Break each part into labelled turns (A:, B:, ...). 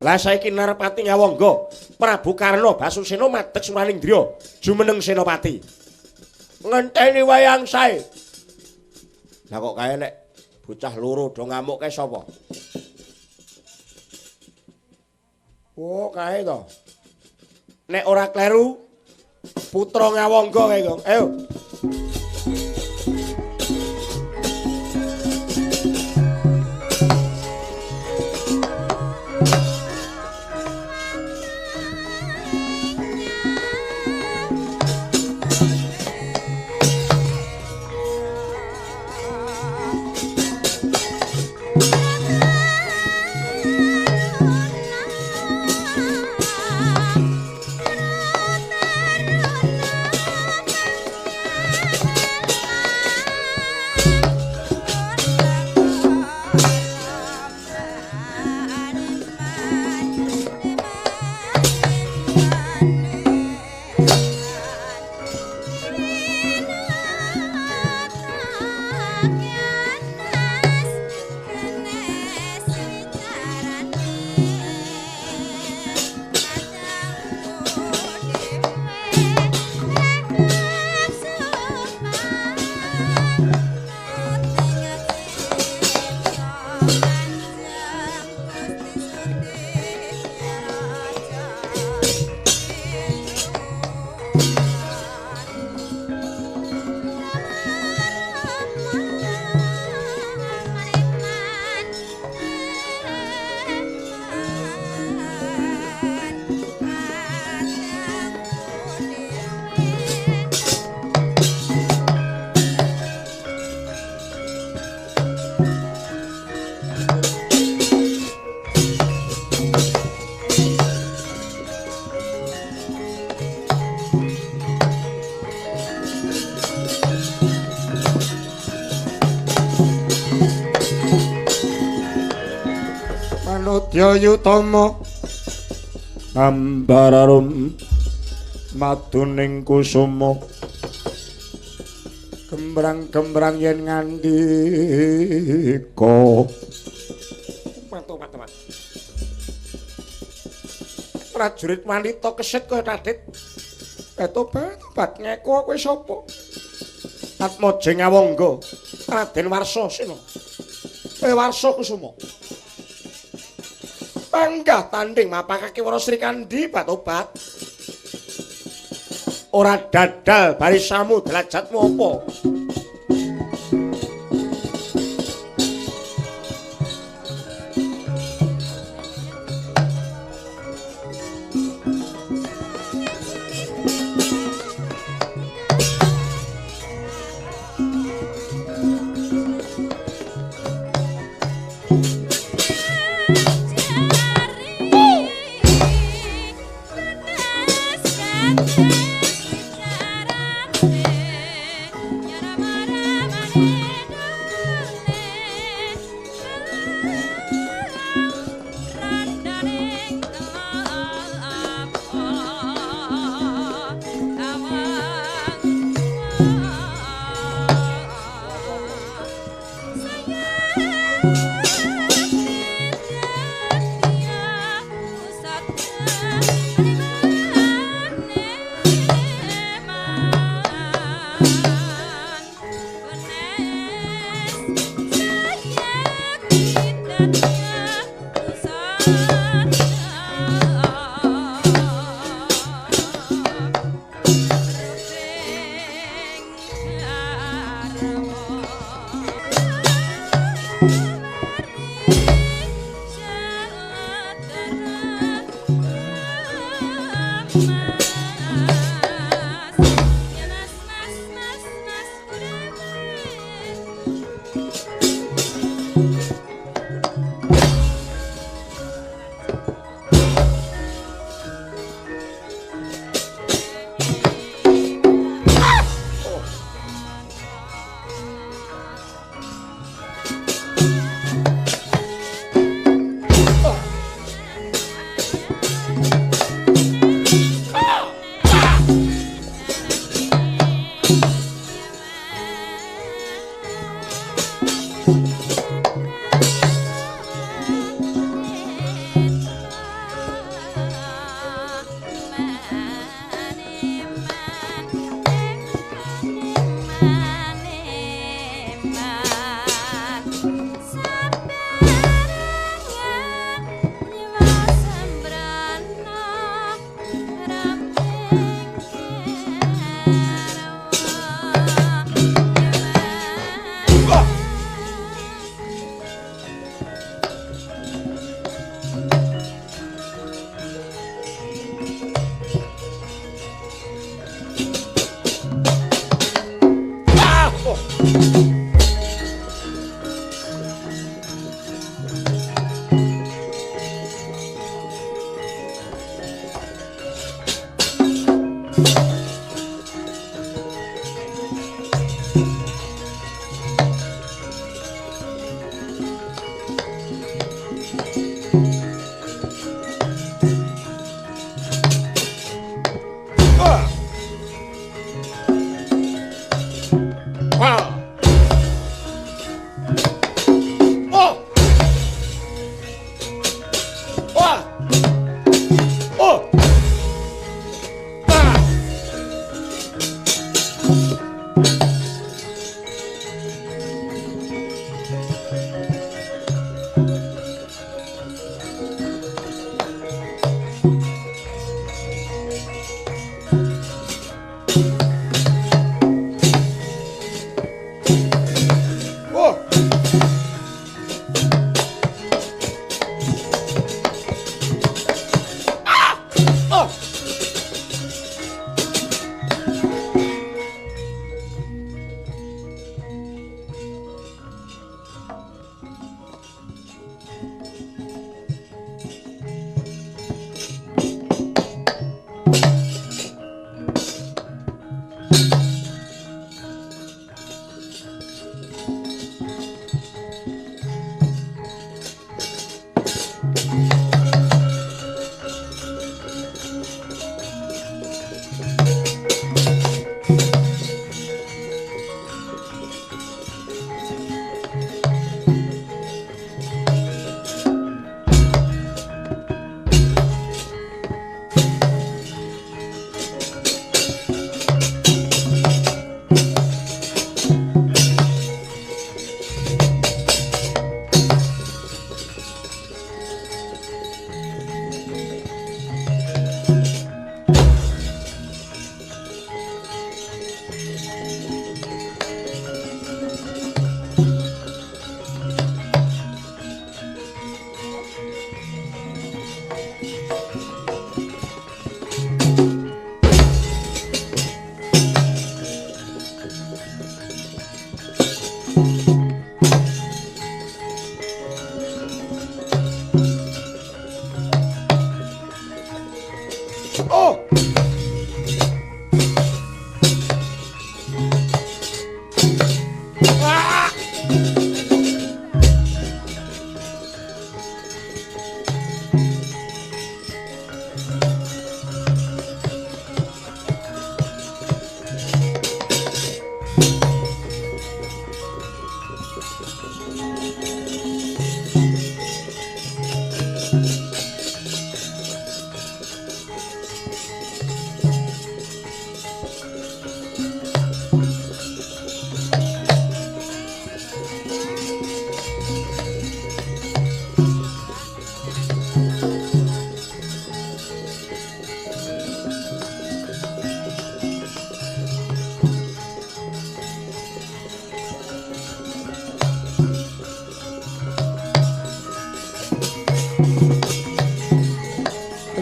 A: Lah saiki Narpati Ngawangga, Prabu Karna Basusena madeg Suranindra, jumeneng senopati. Ngenteni wayang sae. Lah kok kae nek bocah loro do ngamuk kae sapa? Oh, kae to. Nek ora kleru putra Ngawangga kae, Gong. Ayo. Manudya Yutama ambararum maduning kusuma gembrang-gembrang yen ngandika. Mantu-mantu. Prajurit wanita kesit kaya tadit. Tobat ngeko kowe sapa? Atmaja Ngawangga, Raden Warsasena. Kowe Warsa Kusuma. Panggah tanding mapakake Wara Srikandhi batobat. Ora dadal barisamu derajatmu apa?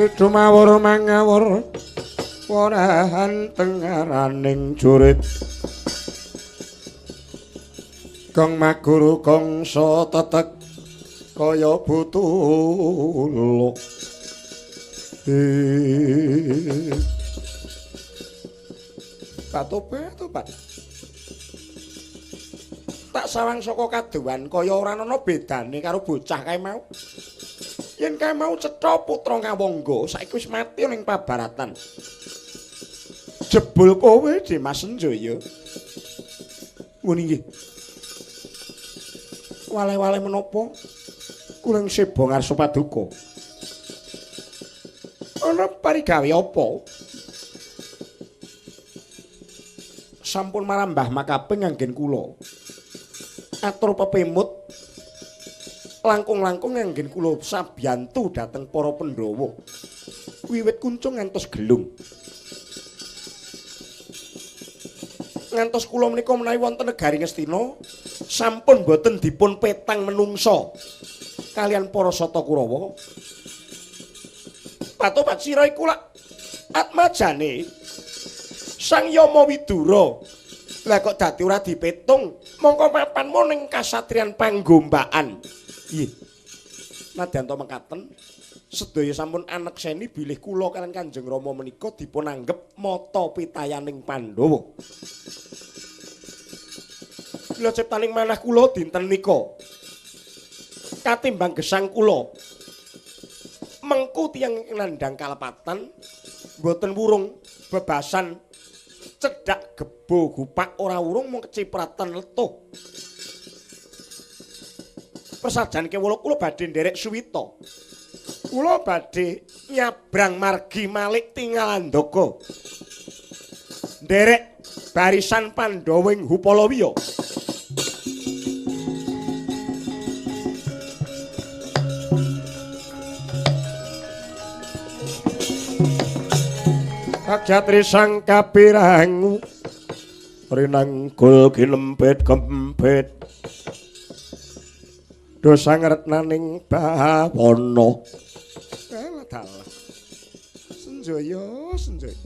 A: Dumawur mangawur warahan tengaraning jurit gong maguru gongso tetek kaya butuluk. Patobat tak sawang saka kaduwan kaya ora ana bedane karo bocah kae mau. Yen kae mau cetha putra Ngawangga saiki wis mati ning pabaratan. Jebul kowe Dimas Senjaya. Ngene nggih. Waleh-waleh menapa kula seba ngarsa paduka. Ana parigawe apa? Sampun marambah makaping anggen kula. Atur pepemut langkung-langkung anggen kula sabiyantu dhateng para Pandhawa. Wiwit kuncung ngantos gelung. Ngantos kula menika menawi wonten negari Ngastina sampun boten dipun petang menungsa kalian para Sata Kurawa. Patobat sira iku lak atmajane Sang Yama Widura. Lah kok dadi ora dipetung, mongko papanmu ning kasatriyan Panggombakan. Nggih. Nadyan to mekaten, sedaya sampun anekseni bilih kula kaliyan Kanjeng Rama menika dipun anggep mata pitayaning Pandhawa. Kula ciptaning manah kula dinten nika. Katimbang gesang kula. Mengku tiyang nandhang kalepatan mboten wurung bebasan cedhak gebo gupak ora wurung mung kecipratan letuh. Prasajan kewala kula badhe nderek suwita. Kula badhe nyabrang margi malik tingal andaka. Nderek barisan Pandhawa ing Hupalawiya. Kagjatri sang kapirangu rinanggul kinempit kempit dosa ngretnaning bawana. Dalah dalah Senjaya, Senjaya.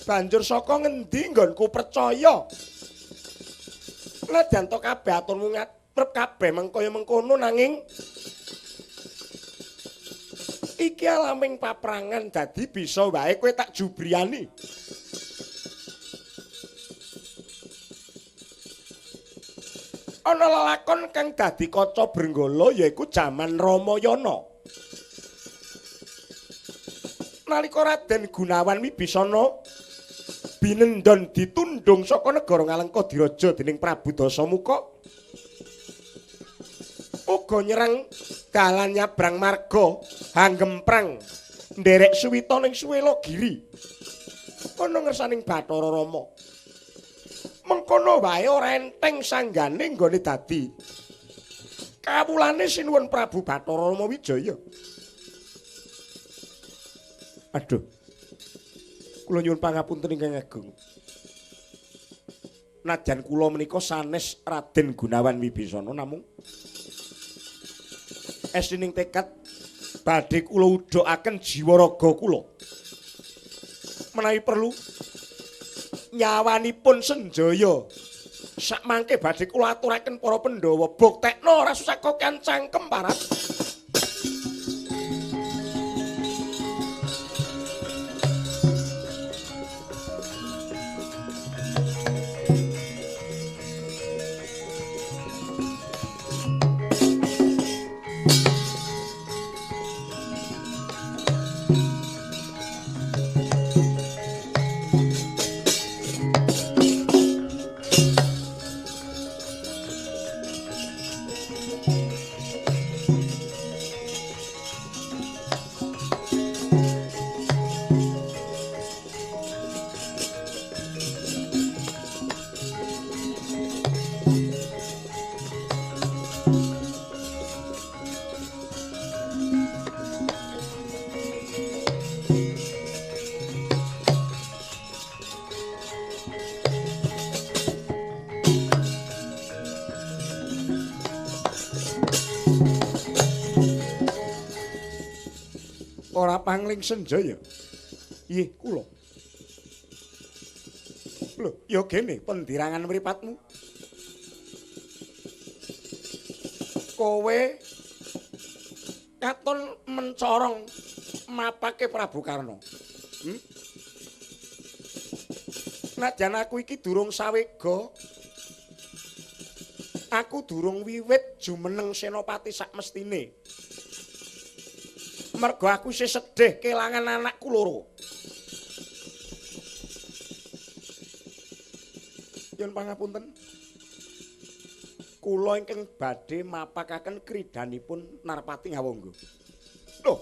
A: Banjur saka ngendi nggonku percaya? Nadyan to kabeh aturmu ngatrep kabeh mengkaya mengkono nanging iki alaming paprangan dadi bisa wae kowe tak jubriyani. Ana lelakon kang dadi kaca Brenggala yaiku jaman Ramayana. Nalika Raden Gunawan Wibisana binendon ditundung saka negara Ngalengka diraja dening Prabu Dasamuka, uga nyerang dalan nyabrang marga hanggemprang nderek suwita ning Suwelagiri ana ngersaning Bathara Rama. Mengkono wae ora enteng sanggane nggone dadi kawulane sinuwun Prabu Bathara Rama Wijaya. Aduh, kula nyuwun pangapunten ingkang agung. Najan kula menika sanes Raden Gunawan Wibisana namung estining tekad badhe kula udhokaken jiwa raga kula. Menawi perlu nyawanipun Senjaya sakmangke badhe kula aturaken para Pandhawa, buktekno ora susah kokan cangkem parat. Ora pangling Senjaya. Nggih, kula. Lho, ya gene pendirangan mripatmu. Kowe katon mencorong mapake Prabu Karna. Najan aku iki durung sawega, aku durung wiwit jumeneng senopati sakmestine. Mergo aku isih sedih kelangan anakku loro. Nyuwun pangapunten. Kula ingkang badhe mapakaken kridanipun Narpati Ngawangga. Lho.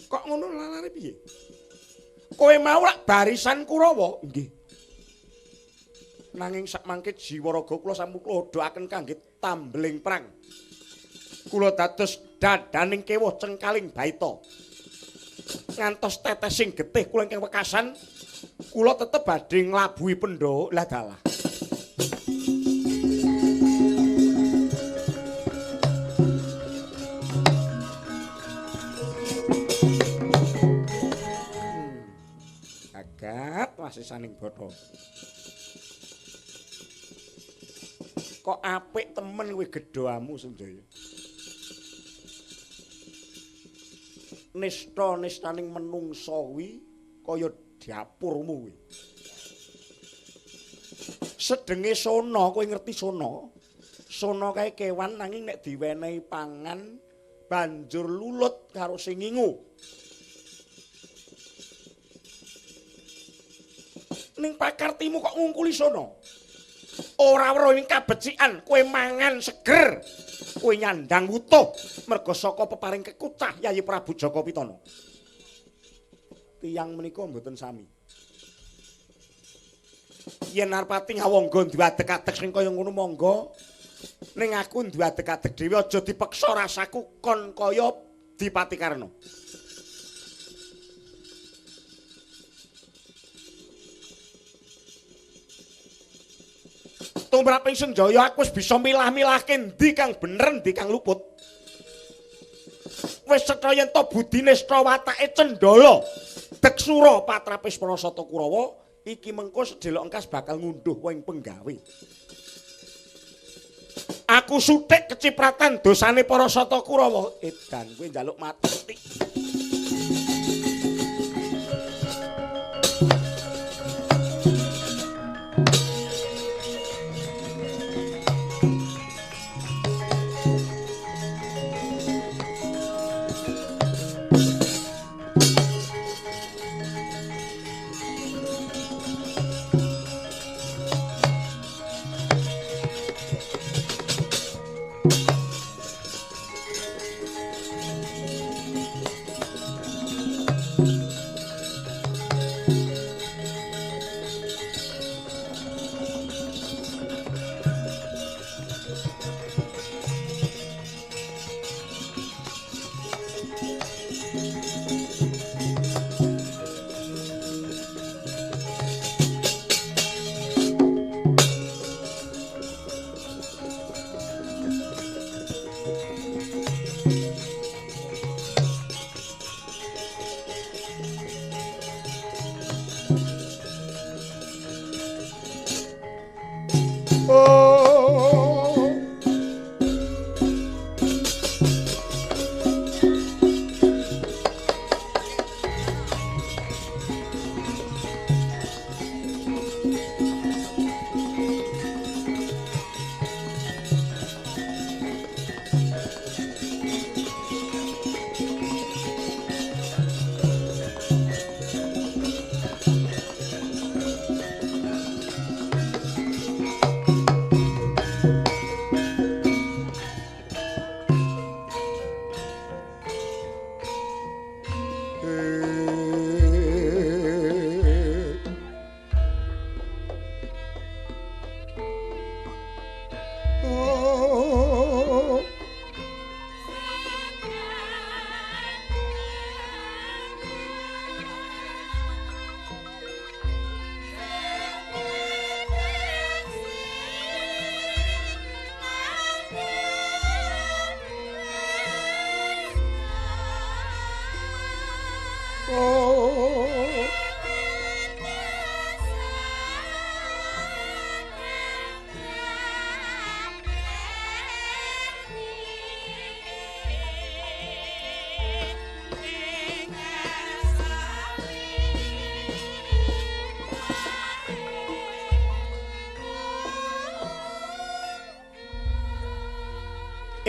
A: Kok ngono lalare piye? Kowe mau lak barisan Kurawa? Nggih. Nanging sakmangke jiwa raga kula sampun kula kangge tambeling perang. Kula dados dadaning kewuh cengkaling baita. Ngantos tetesing getih kula ingkang wekasan, kula tetep badhe nglabuhi Pandhawa. Lah dalah. Gagat wasisaning Bathara. Kok apik temen kowe gedhamu Senjaya. Nista-nistaning menungsa kuwi kaya dapurmu kuwi. Sedenge sono, kowe ngerti sono? Sono kae kewan nanging nek diwenehi pangan banjur lulut karo sing ngingu. Ning pakartimu kok ngungkuli sono? Ora weruh ing kabecikan, kowe mangan seger, kowe nyandang wutuh merga saka peparing kekucah Yayi Prabu Jaka Pitana. Tiyang menika mboten sami. Yen arep pati ngawangga duwe adeg-adeg sing kaya ngono monggo. Ning aku duwe adeg-adeg dhewe aja dipeksa rasaku kon kaya Dipati Karna. Tumraping Senjaya aku wis bisa milah-milahke endi kang bener endi kang luput. Wis cetha yen to budine stra watake cendhala Deksura patrapis para Sata Kurawa iki mengko sedelok engkas bakal ngunduh ing penggawe. Aku suthik kecipratan dosane para Sata Kurawa. Edan kowe njaluk mati.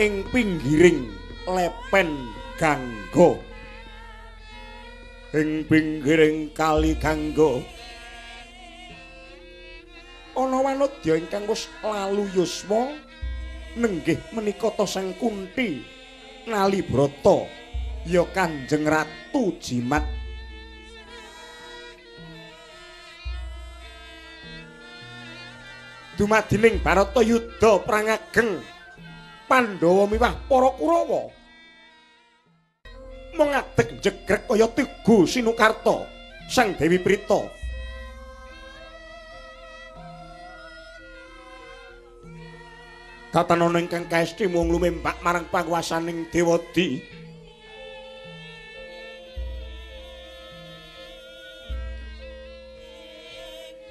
A: Ing pinggiring lepen Gangga, ing pinggiring kali Gangga ana wanodya ingkang wis lalu yuswa nenggih menika ta Sang Kunthi Nalibrata ya Kanjeng Ratu Jimat. Dumadining Bharatayuda perang ageng Pandhawa miwah para Kurawa mung ngadeg jegrek kaya Tugu Sinukarta Sang Dewi Prita. Tatanana ingkang kaesti mung lumembak marang panguwasaning Dewadi.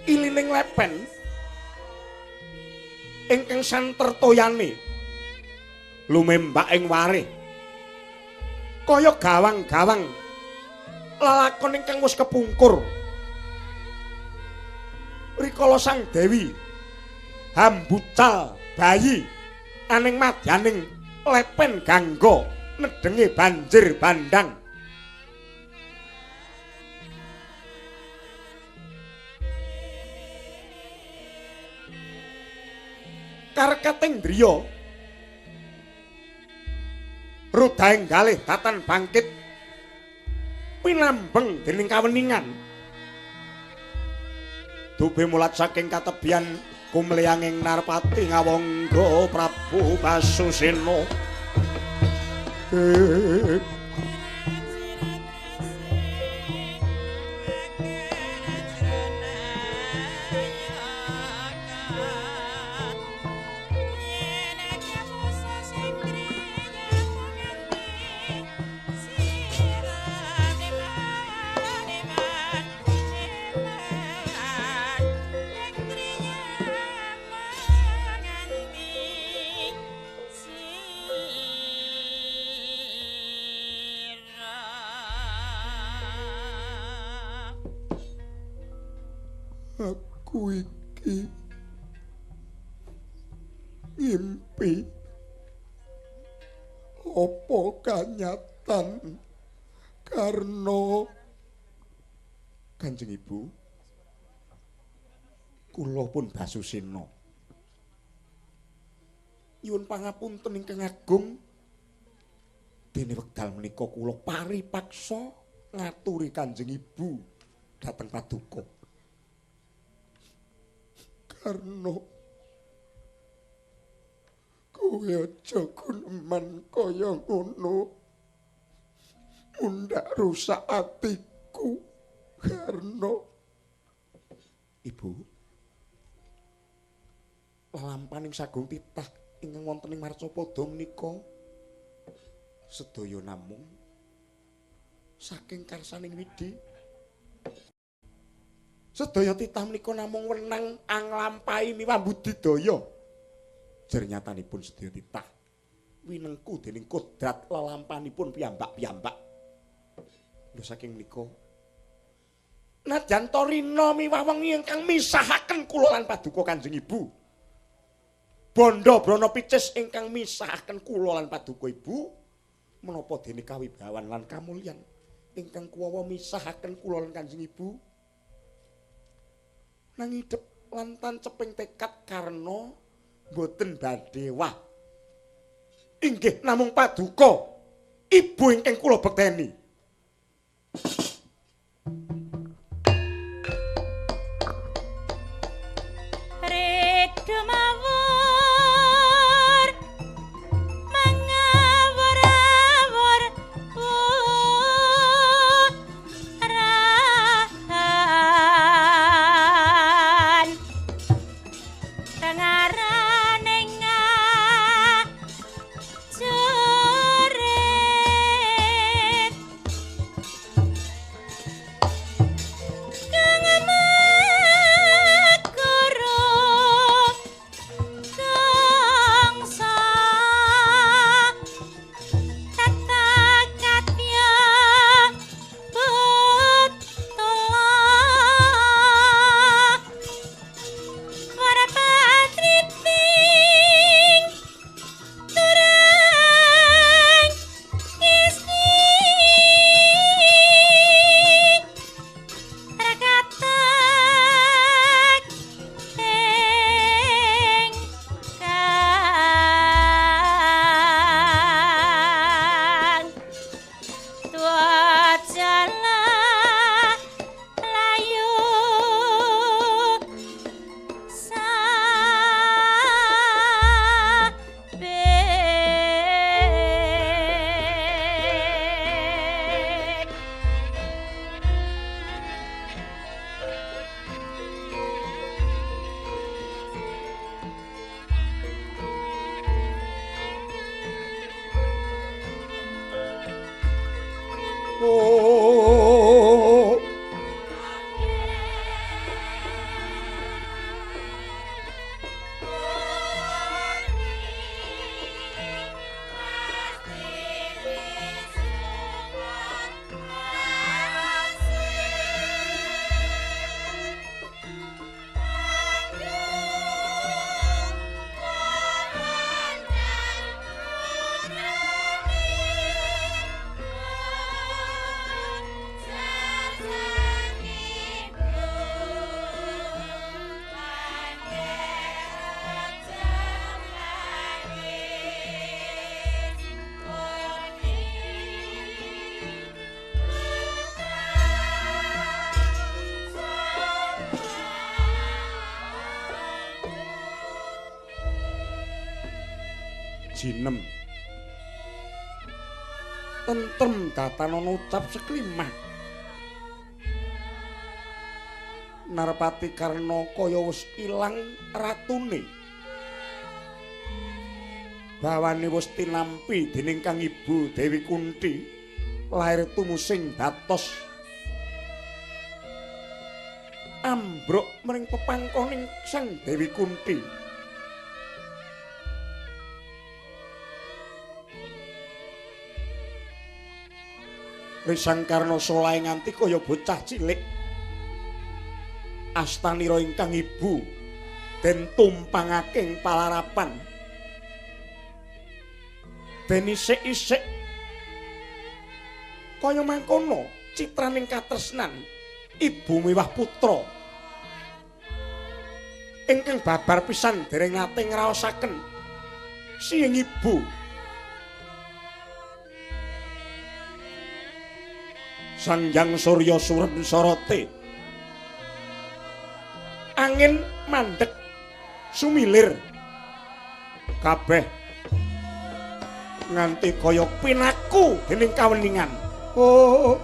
A: Ilining lepen ingkang santer toyane lumembak ing warih kaya gawang-gawang lalakon ingkang wis kepungkur. Rikala Sang Dewi Hambucal bayi aning madyaning lepen gangga nedenge banjir bandang. Karketing driya rudaing galih datan bangkit pinambeng dening kaweningan. Dube mulat saking katebian kumliyanging Narpati Ngawangga Prabu Basusena.
B: Aku iki ngimpi apa kanyatan karena
A: Kanjeng Ibu, kula pun Basusena nyuwun pangapunten ingkang agung, dene wekdal menika kula paripaksa ngaturi Kanjeng Ibu dhateng paduka.
B: Karno, kowe aja guneman kaya ngono, mundhak rusak atiku. Karno.
A: Ibu, lelampaning sagung titah ingkang wonten ing marcapada menika sedaya namung saking karsaning Widi. Sedaya titah menika namung wenang anglampahi miwah budidaya. Jernyatanipun sedaya titah winengku dening kodrat lelampanipun piyambak-piyambak. Lho saking menika najan rina miwah wengi ingkang misahaken kula lan paduka Kanjeng Ibu, bandha brana picis ingkang misahaken kula lan paduka Ibu, menapa dene kawibawan lan kamulyan ingkang kuwawa misahaken kula lan Kanjeng Ibu? Nangidep lan tanceping tekad karena boten badhe wah. Inggih namung paduka Ibu ingkang kula bekteni.
C: Para patriti.
A: jinem. Tentrem datanana ucap seklimah. Narpati Karna kaya wis ilang ratune. Bawane wis tinampi dening Kang Ibu Dewi Kunti, lair tumusing batos. Ambruk mring pepangkoning Sang Dewi Kunti. Risang Karna solahe nganti kaya bocah cilik. Astanira ingkang ibu den tumpangake ing palarapan. Den isik-isik kaya mangkono citraning katresnan ibu miwah putra ingkang babar pisan dereng nate ngraosaken siyeng ibu. Sang Hyang Surya surem sorote, angin mandek sumilir kabeh nganti kaya pinaku dening kaweningan. Oh,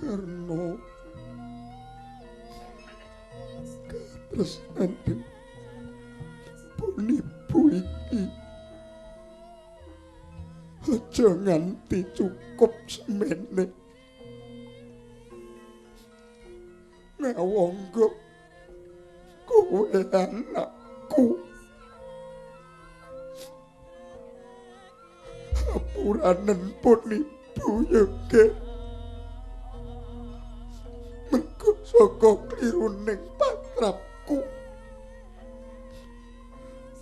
B: Karna katresnan ibu iki aja nganti cukup semene. Ngawangga kowe anakku, hapuranen pun ibu ya ge, mergo saka kliruning patrapku.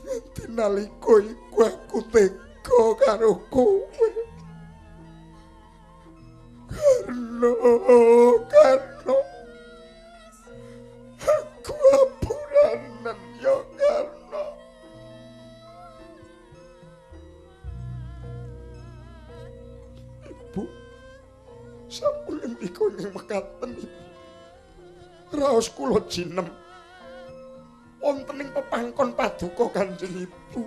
B: Nganti nalika iku aku tega karo kowe. Karna, Karna, aku apuranen ya Karna. Ibu, sampun ngendika ing mekaten ibu. Raos kula jinem wonten ing pepangkon paduka Kanjeng Ibu.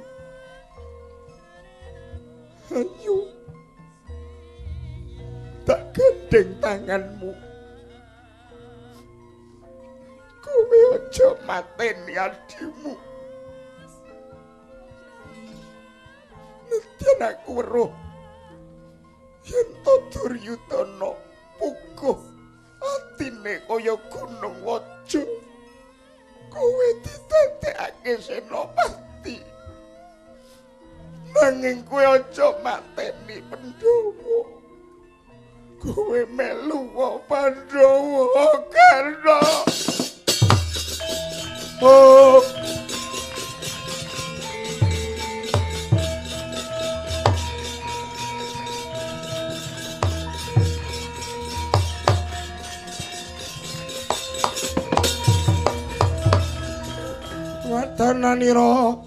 B: Ayo, tak gandeng tanganmu. Kowe aja mateni adimu. Nedyan aku weruh yen to Duryudana puguh atine kaya gunung waja. Kowe didadekake senopati. Nanging kowe aja mateni Pandhawa. Kowe melu Pandhawa Karna. Oh.
A: Wadananira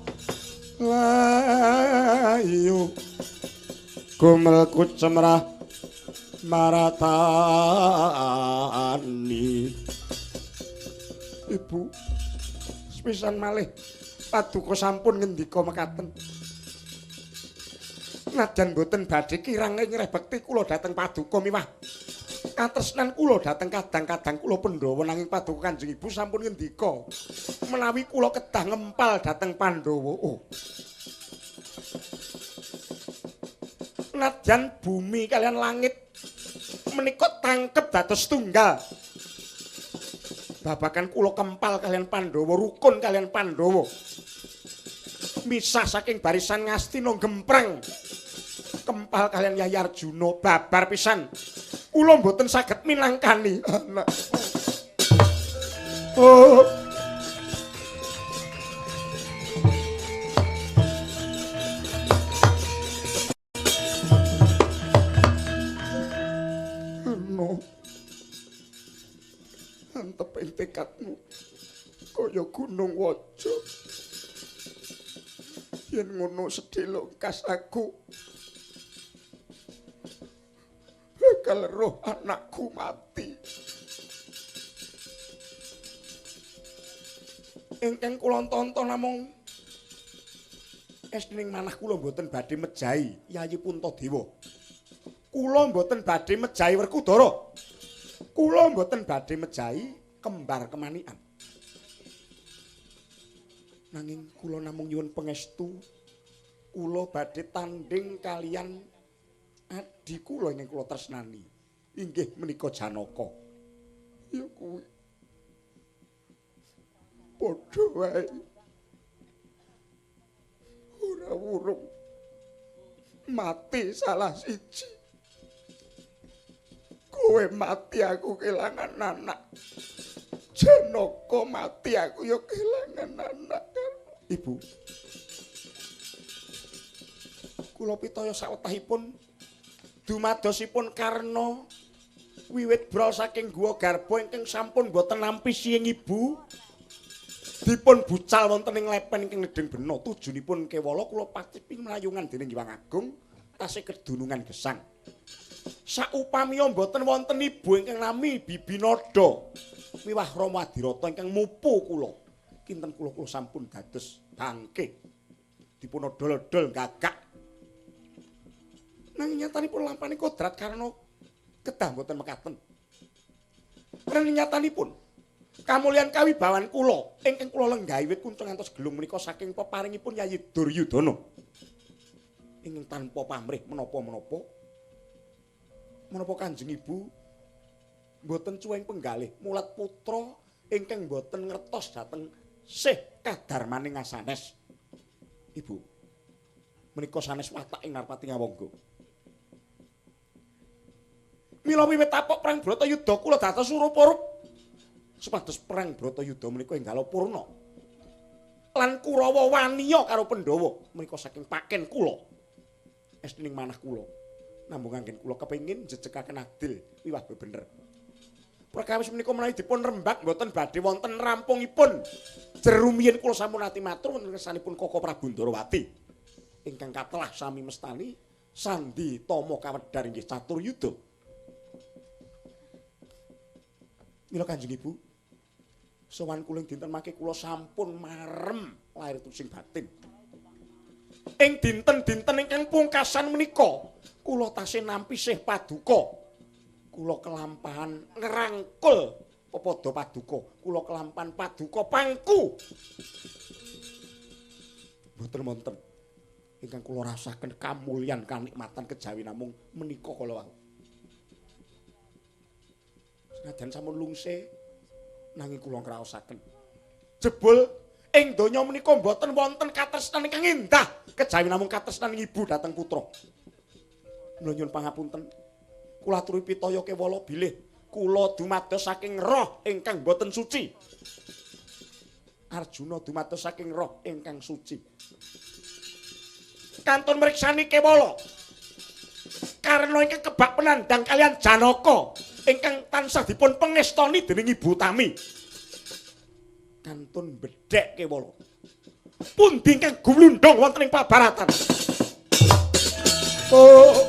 A: layu gumel kucemrah maratani.
B: Ibu, sepisan malih paduka sampun ngendika mekaten. Najan boten badhe kirang ing ngreh bekti kula dhateng paduka miwah katresnan kula dhateng kadang-kadang kula Pandhawa, nanging paduka Kanjeng Ibu sampun ngendika menawi kula kedah ngempal dhateng Pandhawa. Oh. Nadyan bumi kalian langit menika tangkep dados tunggal. Babakan kula kempal kalian Pandhawa, rukun kalian Pandhawa. Misah saking barisan Ngastina gemprang. Kempal kalian Yayi Arjuna babar pisan. Kula mboten saged minangkani
A: anak. Oh.
B: No. Antep ing tekadmu kaya gunung waja. Yen ngono sedhela kas aku bakal roh anakku mati. Ingkang kula tonton namung estining manah kula mboten badhe mejahi Yayi Puntadewa. Kula mboten badhe mejahi Werkudara. Kula mboten badhe mejahi kembar kemanikan. Nanging kula namung nyuwun pangestu, kula badhe tandhing kaliyan adhi kula ingkang kula tresnani, inggih menika Janaka. Ya kuwi. Padha wae. Ora wurung mati salah siji. Kowe mati aku kelangan anak. Janaka mati aku ya kelangan anak. Ibu, kula pitaya sawetahipun dumadosipun Karna wiwit brol saking Guwa Garba ingkang sampun boten nampi siying ibu dipun bucal wonten ing lepen ingkang nedheng bena tujunipun kewala kula patipi mlayungan dening Hyang Agung tasih kedunungan gesang. Saupamiya mboten wonten ibu ingkang nami Bibi Nada miwah Rama Adirata ingkang mupu kula, kinten kula kula sampun dados bangke dipun odol-odol gagak. Nanging nyatanipun lampaning kodrat Karna kedah mboten mekaten. Nanging nyatanipun kamulyan kawibawan kula ingkang kula lenggahi wit kuncung ngantos gelung menika saking peparingipun Yayi Duryudana ingkang tanpa pamrih menapa-menapa. Menapa Kanjeng Ibu mboten cuweng penggalih mulat putra ingkang mboten ngertos dhateng sih kadarmaning asanes. Ibu, menika sanes watak ing Narpati Ngawangga. Mila wiwit tapok perang Bratayuda kula dados urup-urup supados perang Bratayuda menika enggal purna. Lan Kurawa waniya karo Pandhawa menika saking paken kula. Estining manah kula. Namung anggen kula kepengin jejekaken adil wiwah bebener. Perkawis menika menawi dipun rembak mboten badhe wonten rampungipun. Jerumiyin kula sampun ati matur wonten kersanipun Koko Prabu Ndarawati ingkang katelah sami mestani sandi tama kawedhar inggih catur yuda. Mila Kanjeng Ibu, sowan kula ing dinten mangke kula sampun marem lahir tusing batin. Ing dinten-dinten ingkang pungkasan menika kula tasih nampi sih paduka. Kula kelampahan ngerangkul pepadha paduka, kula kelampahan paduka pangku. Mboten wonten ingkang kula rasaken kamulyan kanikmatan kejawi namung menika kala wau. Senajan sampun lungse nanging kula ngraosaken. Jebul ing donya menika mboten wonten katresnan ingkang endah kejawi namung katresnan ibu dhateng putra. Mula nyuwun pangapunten. Kula aturi pitaya kewala bilih kula dumados saking roh ingkang boten suci. Arjuna dumados saking roh ingkang suci. Kantun mriksani kewala. Karna ingkang kebak penandang kalian Janaka ingkang tansah dipun pengestoni dening Ibu Utami. Kantun bedhek kewala. Pundi ingkang gumlundung wonten ing pabaratan. Oh.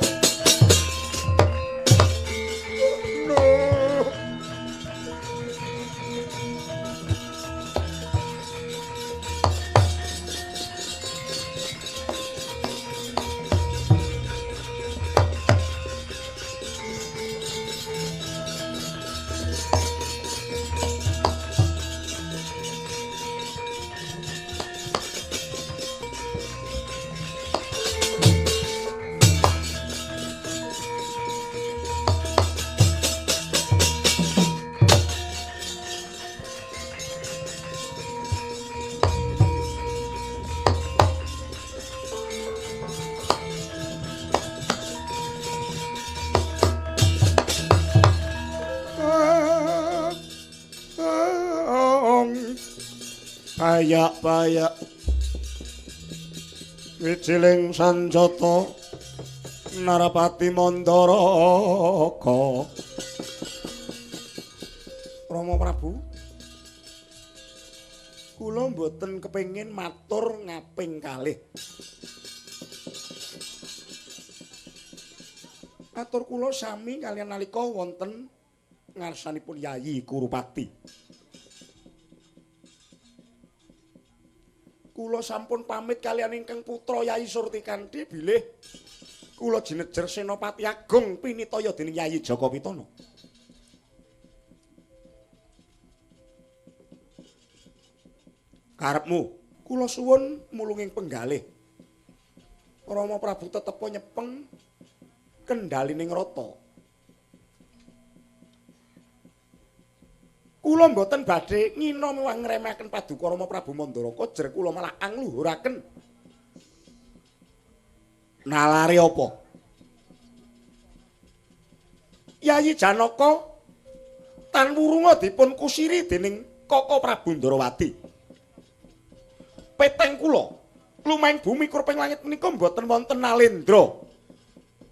B: Payak-payak wijiling sanjata Narapati Mandaraka. Rama Prabu, kula mboten kepengin matur ngaping kalih. Atur kula sami kaliyan nalika wonten ngarsanipun Yayi Kurupati. Kula sampun pamit kaliyan ingkang putra Yayi Surtikanthi bilih kula jinejer Senopati Agung pinitaya dening Yayi Jaka Pitana. Karepmu, kula suwun mulunging penggalih. Rama Prabu tetepa nyepeng kendhalining rata. Kula mboten badhe ngina miwah ngremehaken paduka Rama Prabu Mandaraka, jer kula malah angluhuraken. Nalare apa? Yayi Janaka tan wurunga dipun kusiri dening Kaka Prabu Ndrawati. Peteng kula lumahing bumi kurping langit menika mboten wonten nalendra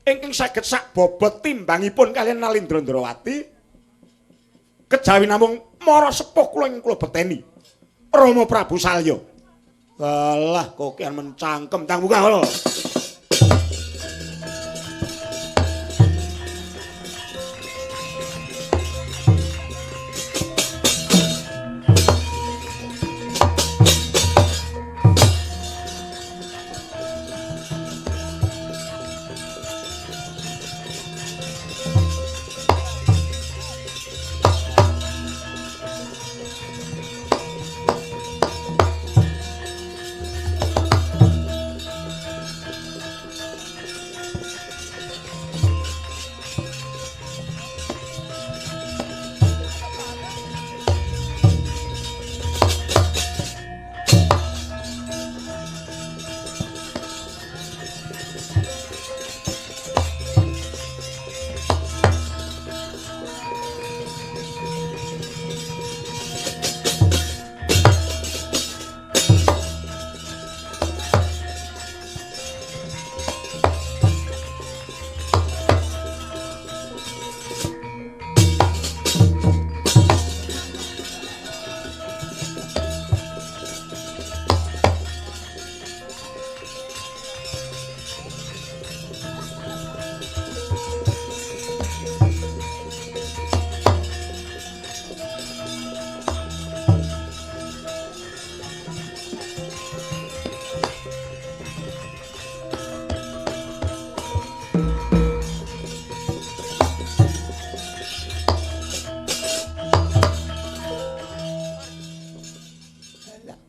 B: ingkang saged sak bobot timbangipun kaliyan Nalendra Ndrawati. Kejawi namung mara sepuh kula ingkang kula beteni Rama Prabu Salya. Alah kokean mencangkem tang buka ngono.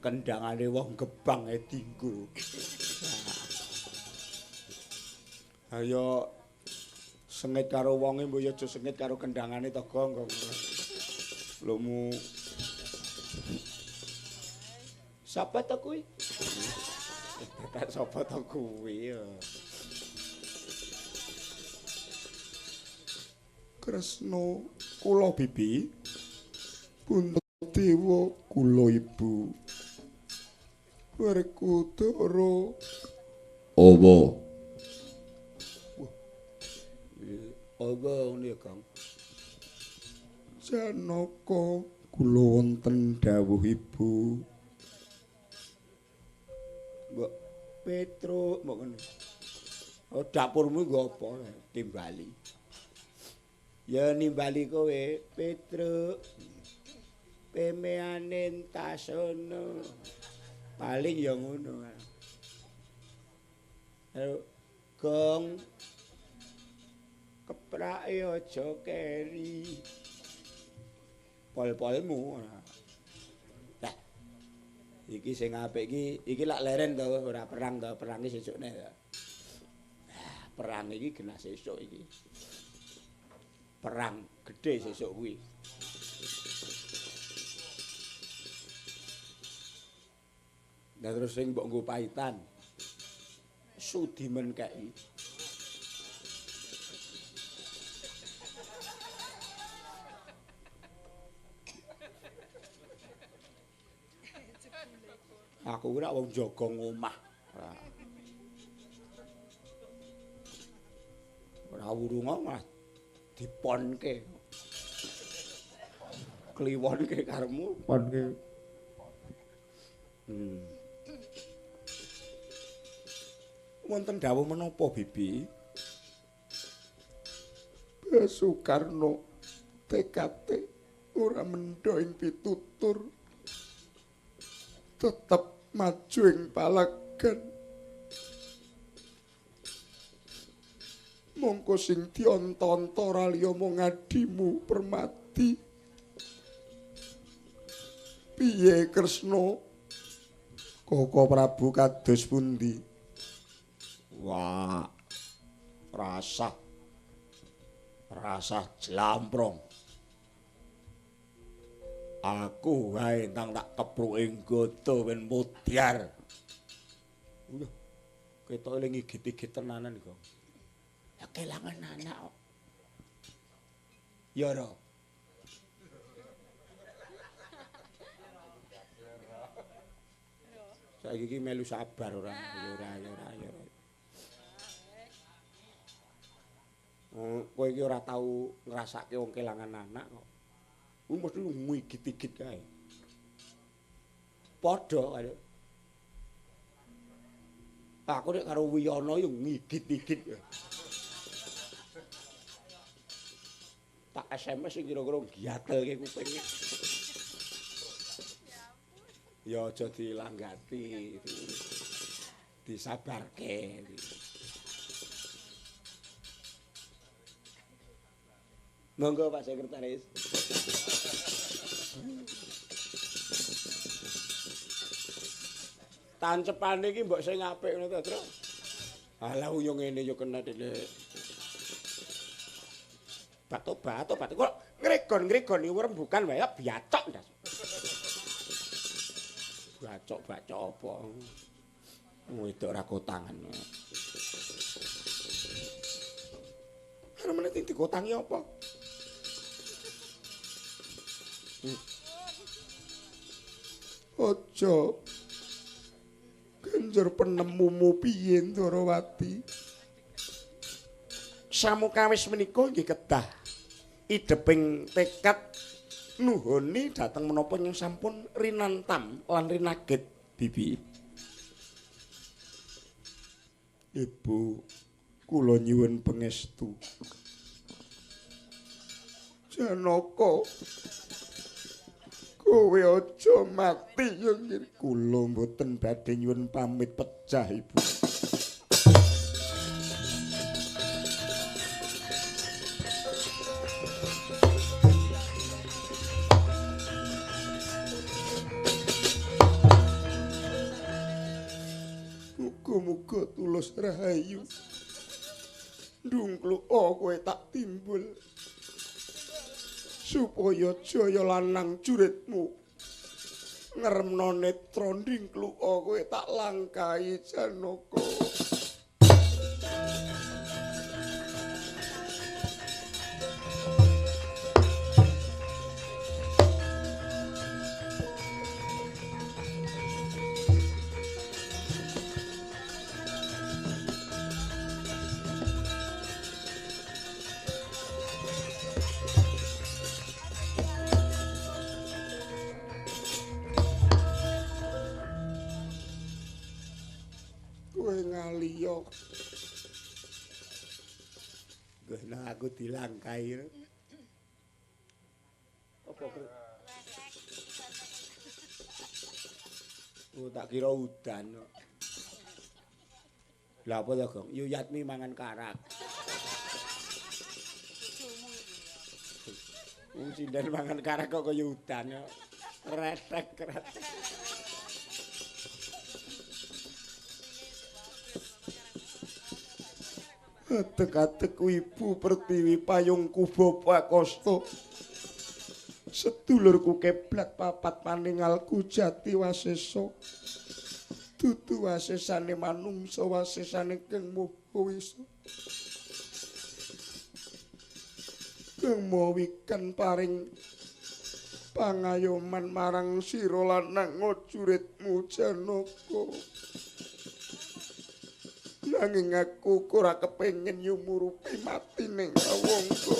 B: Kendangane wong gebang e dinggo. Ayo sengit karo wonge mbok ya aja sengit karo kendangane to, Gong. Lomu. Sapa to kuwi? Tak sapa to kuwi ya. Kresna kula bibi Puntadewa kula ibu. Werkudara.
A: Apa? Apa ngono ya, Kang?
B: Janaka kula wonten dawuh ibu.
A: Mbok Petruk mbok ngono. Oh, dapurmu nggo apa? Timbali. Ya nimbali kowe, Petruk. Pemeane entasono. Paling ya ngono. Gong keprake aja keri. Pol-polmu. Lah. Iki sing apik iki, iki lak leren to, ora perang to, perange sesukne to. Perang iki genah sesuk iki. Perang gedhe sesuk kuwi. Lah terus sing mbok nggo pahitan. Sudimen kei. Aku ora wong jaga ngomah. Ora wurunga malah diponke. Kliwonke karepmu ponke.
B: Wonten dawuh menapa, Bibi? Basukarno tekate ora mendha ing pitutur. Tetep Maju ing palagan. Mongko sing diontonto ora liya mung adimu Permati. Piye Kresna? Koko Prabu kados pundi?
A: Wah. Rasah. Rasah jlamprong. Aku wae nang tak kepruke nggoda ben mudyar. Uyuh. Ketoke le ngigit-igit tenanan kok. Ya kelangan anak kok. Ya ora. Saiki iki melu sabar ora? Ya ora, ya ora, ya ora. Oh, kowe iki ora tau ngrasake wong kelangan anak kok. Kuwi mesti ngigit-igit kae. Padha karo aku nek karo Wiyana yo ngigit-igit. Tak SMS sing kira-kira giatelke kupinge. Ya aja dilanggati. Disabarke. Monggo Pak Sekretaris. Tancepane iki mbok sing apik ngono to, Tru. Alah yo ngene yo kena dhewe. Bato-bato bato kok ngregon-ngregon iki rembukan wae biacok ndas. Bacok-bacok apa? Wedok ra kotangan. Arep meneh dikotangi apa?
B: Aja genjer penemumu piye Ndorowati?
A: Samukawis menika nggih kedah idheping tekad nuhoni dhateng menapa ingkang sampun rinantam lan rinagit bibi.
B: Ibu, kula nyuwun pangestu. Janaka, kowe aja mati yen
A: kula mboten badhe nyuwun pamit pecah Ibu.
B: Muga-muga tulus rahayu. Ndungkluk kowe tak timbul. Supaya jaya lanang juritmu ngremno netra ndingkluk kowe tak langkahi Janaka.
A: Nah, aku dilangkai. Apa kru? Oh, tak kira udan. Lah apa to, Gong? Yu Yatmi mangan karak. Wong sinden mangan karak kok kaya udan. Kretek kretek.
B: Adek-adek Ibu Pertiwi payungku Bapak Kosto. Sedulurku keblat papat paningalku jati wasesa. Dudu wasesane manungsa wasesane Kang Maha Wisa. Kang Maha Wikan paring pangayoman marang sira lanang juritmu Janaka. Nanging aku ora kepengin yumurupi mati ning awangga.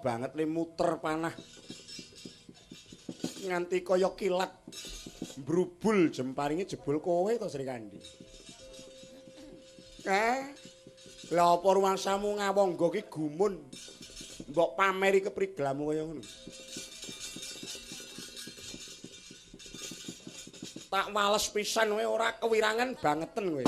B: banget le muter panah. Nganti kaya kilat mbrubul jemparinge jebul kowe to Srikandhi. Lha apa ruangsamu ngawangga ki gumun. Mbok pameri kepriglamu kaya ngono. Tak wales pisan kowe ora kewirangan bangeten kowe.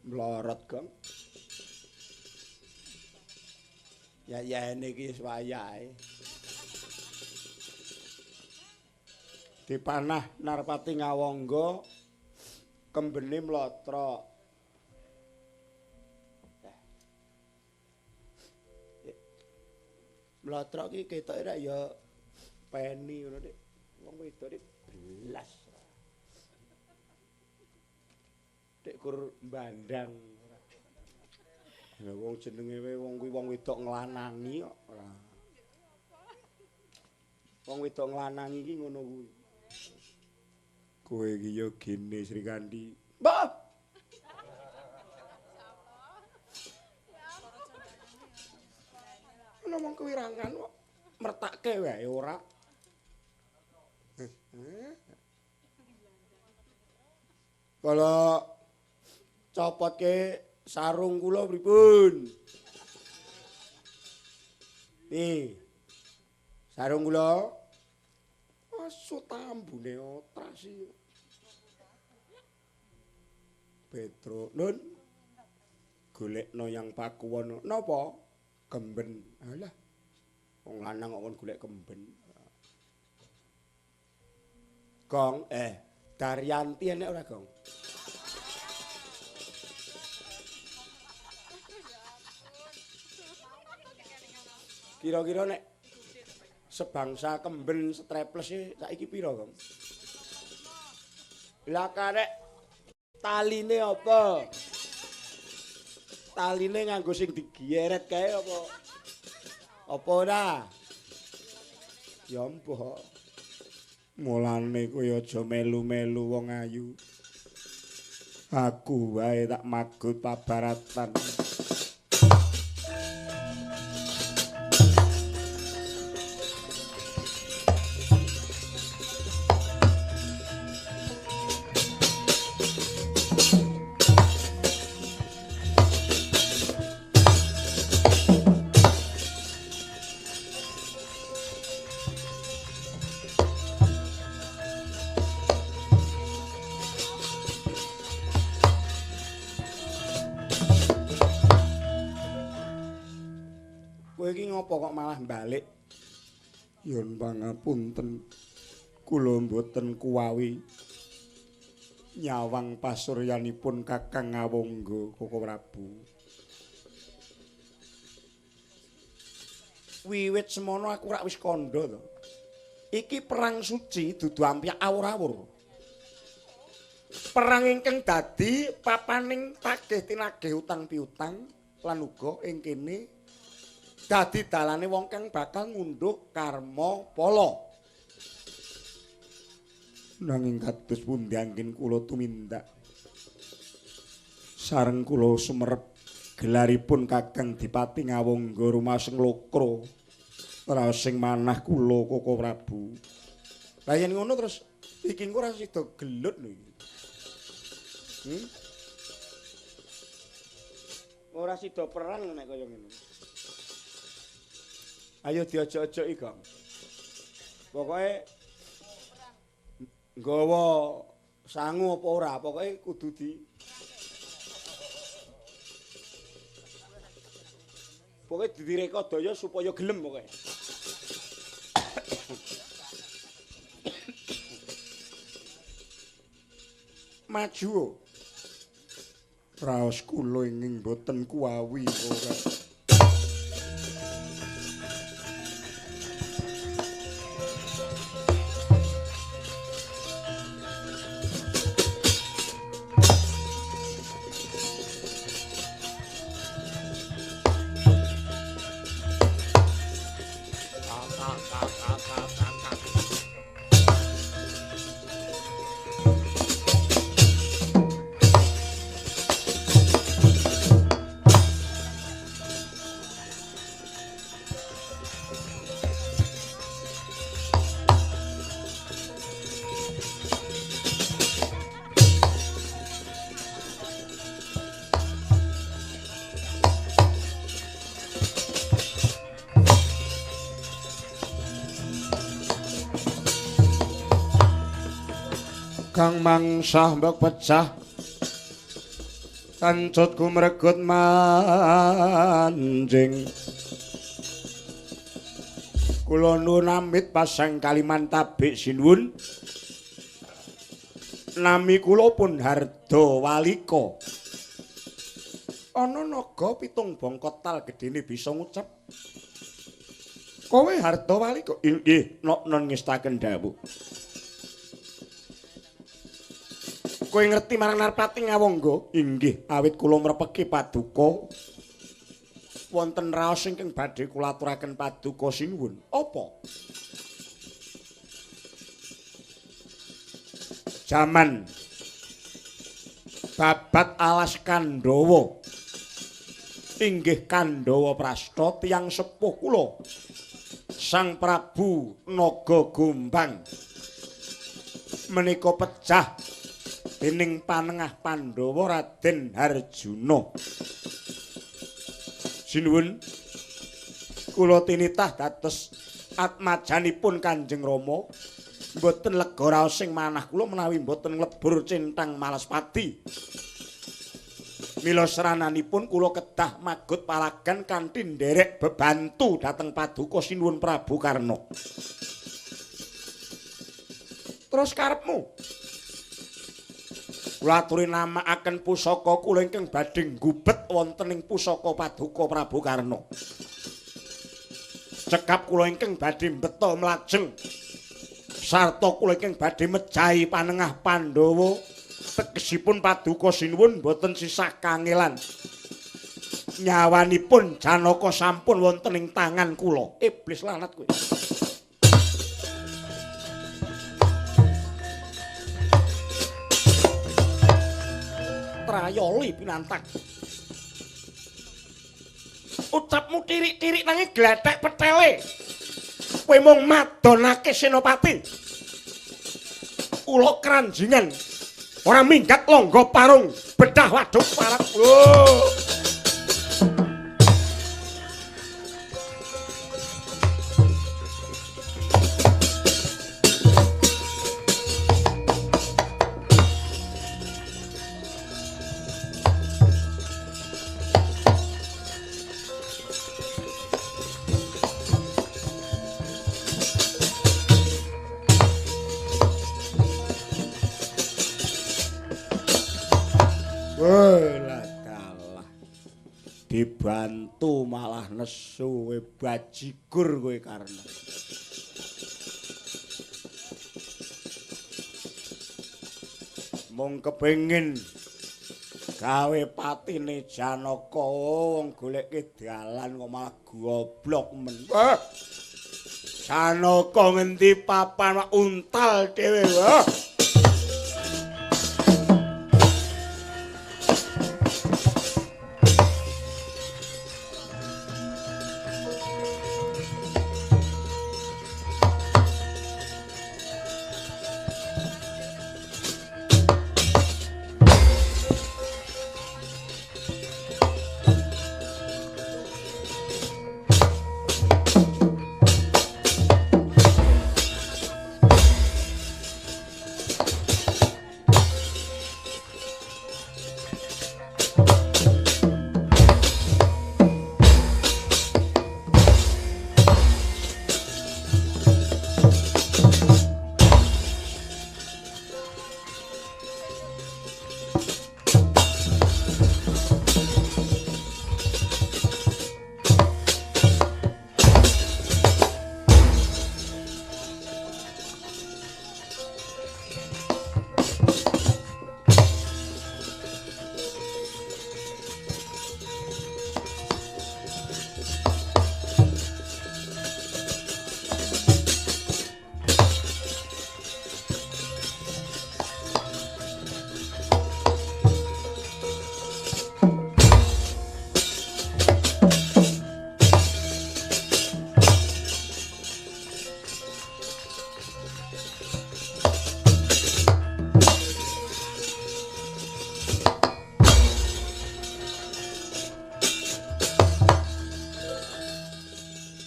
B: Mlorot, Gong. Ya yene iki wis wayahe. Dipanah Narpati Ngawangga kembene mlotrok. Mlotrok iki ketoke rek ya peni ngono dik. Wong wedok dik belas. Dik kur mbandang. Lah wong jenenge wong kuwi wong wedok nglanangi kok ora. Wong wedok nglanangi iki ngono kuwi. Kowe iki ya gene Srikandhi. Mbah. Ana wong kewirangan kok mertakke wae ora. Kalau copotke sarung kula pripun? Nih. Sarung kula. Asu tambune otrasi. Petro, Nun. Golekno yang Pakuwon. Napa? Kemben. Alah. Wong lanang kok kon golek kemben. Gong, Daryanti enek ora, Gong? Kira-kira nek sebangsa kemben streples saiki pira, Gong? Lah karek taline apa? Taline nganggo sing digeret kae apa? Apa ora? Ya mbok. Mulane kowe aja melu-melu wong ayu. Aku wae tak magut pabaratan. Kowe iki ngopo kok malah balik? Yun pangapunten, kula mboten kuwawi nyawang pasuryanipun Kakang Ngawangga Koko Prabu. Wiwit semono aku rak wis kandha to. Iki perang suci dudu ampyak awur-awur. Perang ingkang dadi papaning tagih tinagih utang piutang lan uga ing kene dadi dalane wong kang bakal ngundhuh karma pala. Nanging kados pundi anggen kula tumindak sareng kula sumerep gelaripun Kakang Dipati Ngawangga rumaseng lokro raos sing manah kula Koko Prabu. Lah yen ngono terus iki engko ora sida gelut lho iki. Ora sida perang nek kaya ngene. Ayo diojok-ojoki, Gong. Pokoke nggawa sangu apa ora, pokoke kudu di pokoke direkodaya supaya gelem pokoke. Maju. Raos kula ingin boten kuwawi ora. Kang mangsah mbok pecah kancutku mregut manjing. Kula nuwun amit pasang kaliman tabik sinuwun. Nami kula pun Harda Walika. Ana naga pitung bangka tal gedene bisa ngucap. Kowe Harda Walika? Inggih, nok-non ngestaken dawuh. Kowe ngerti marang Narpati Ngawangga? Inggih, awit kula mrepeki paduka. Wonten raos ingkang badhe kula aturaken paduka sinuwun. Apa? Jaman babat alas Kandhawa. Inggih Kandhawa Prasta tiyang sepuh kula. Sang Prabu Naga Gombang menika pecah dening panengah Pandhawa Raden Harjuna. Sinuwun, kula tinitah dados atmajanipun Kanjeng Rama. Mboten lega raos sing manah kula menawi mboten nglebur centang Malaspati. Mila serananipun kula kedah magut palagan kanthi nderek bebantu dhateng paduka Sinuwun Prabu Karna. Terus karepmu? Kula aturi namakaken pusaka kula ingkang badhe nggubet wonten ing pusaka paduka Prabu Karna. Cekap kula ingkang badhe mbeta mlajeng sarta kula ingkang badhe mejahi panengah Pandhawa. Tegesipun paduka sinuwun boten sisah kangelan. Nyawanipun Janaka sampun wonten ing tangan kula. Iblis lanat kowe. Trayoli pinantak. Ucapmu tirik-tirik nanging glethek petele. Kowe mung madonake Senopati. Ula kranjingan ora minggat longgo parung bedah waduk parak. Oh. Dibantu malah nesu, kowe bajigur kowe Karna. Mung kepengin gawe patine Janaka, wong goleke dalan kok malah goblok men. Janaka ngendi papan untal dhewe.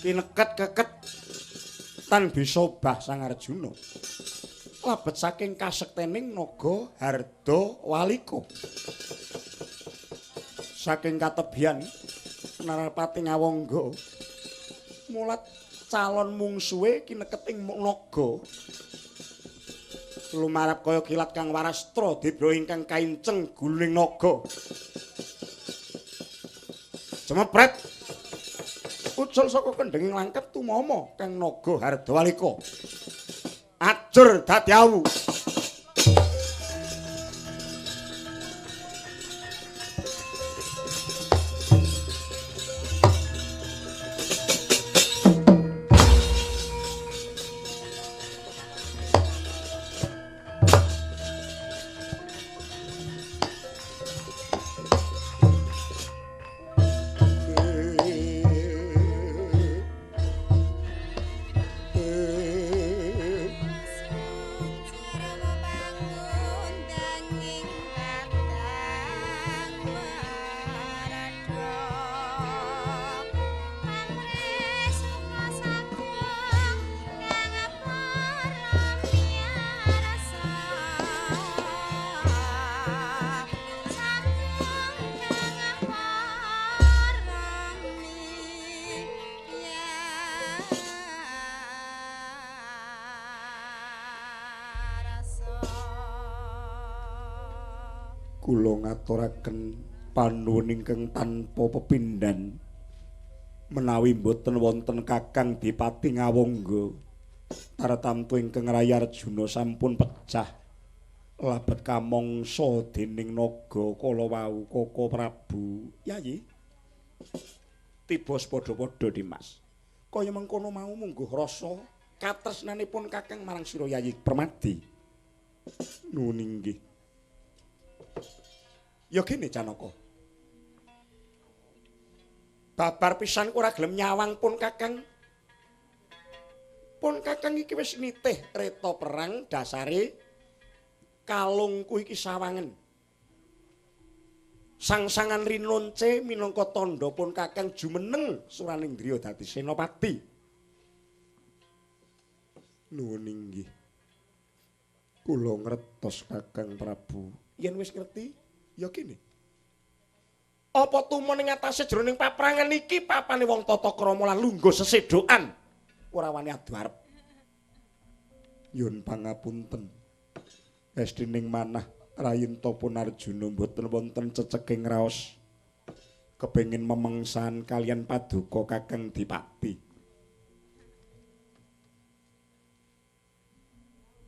B: Kineket keket tan bisa obah Sang Arjuna. Labet saking kasektening naga Hardawalika. Saking katebian Narapati Ngawangga mulat calon mungsuhe kineketing naga. Lumarap kaya kilat kang warastra debra ingkang kainceng guluning naga. Cemepret ucul saka kendhenging langkep tumama kang naga Hardawalika. Ajur dadi awu. Kula ngaturaken panuwun ingkang tanpa pepindhan menawi mboten wonten Kakang Dipati Ngawangga tartamtu ingkang Raya Arjuna sampun pecah labet kamangsa dening naga kala wau Koko Prabu. Yayi tiba padha-padha Dimas kaya mengkono mau mungguh rasa katresnanipun Kakang marang sira Yayi Permadi. Nuwun inggih. Ya gene Janaka. Babar pisan ora gelem nyawang pun Kakang. Pun Kakang iki wis nitih reta perang dasare kalungku iki sawangen. Sang-sangan rinonce minangka tandha pun Kakang jumeneng Suranindriya dadi senopati. Nuwun inggih. Kula ngertos Kakang Prabu. Yen wis ngerti ya kene. Apa tumon ing atase jroning paprangan iki papane wong tata krama lan lungguh sesedokan ora wani adu arep. Nyuwun pangapunten. Estining manah rayinta pun Arjuna mboten wonten ceceking raos kepengin memengsan kalian paduka Kakang Dipati.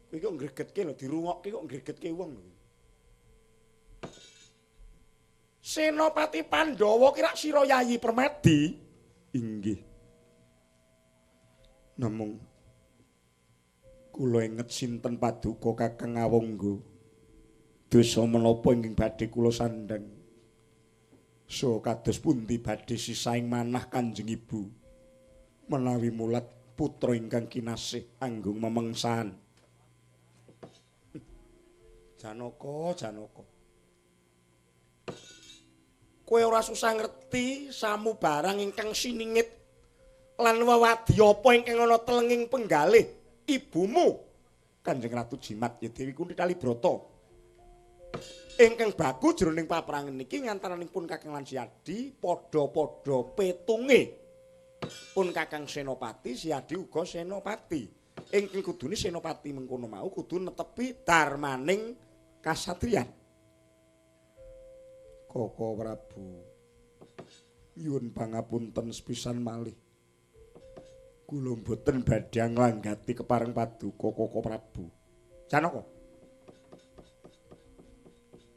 B: Kowe kok ngregetke lho, dirungokke kok ngregetke wong lho. Senopati Pandhawa ki rak sira Yayi Permadi. Inggih. Namung kula inget sinten paduka Kakang Ngawangga. Dosa menapa ingkang badhe kula sandhang? So kados pundi badhe sisaing manah Kanjeng Ibu menawi mulat putra ingkang kinasih anggung memengsan. Janaka, Janaka. Kowe ora susah ngerti samu barang ingkang siningit lan wewadi apa ingkang ana telenging penggalih ibumu Kanjeng Ratu Jimat ya Dewi Kunthi Kalibrata. Ingkang baku jroning paprangan niki ngantaraning pun Kakang lan Siadi padha-padha petunge. Pun Kakang Senopati, Siadi uga Senopati. Ingkang kudune Senopati mengkono mau kudu netepi darmaning kasatriyan. Koko Prabu, nyuwun pangapunten sepisan malih. Kula mboten badhe nglanggati kepareng paduka Koko Prabu. Janaka.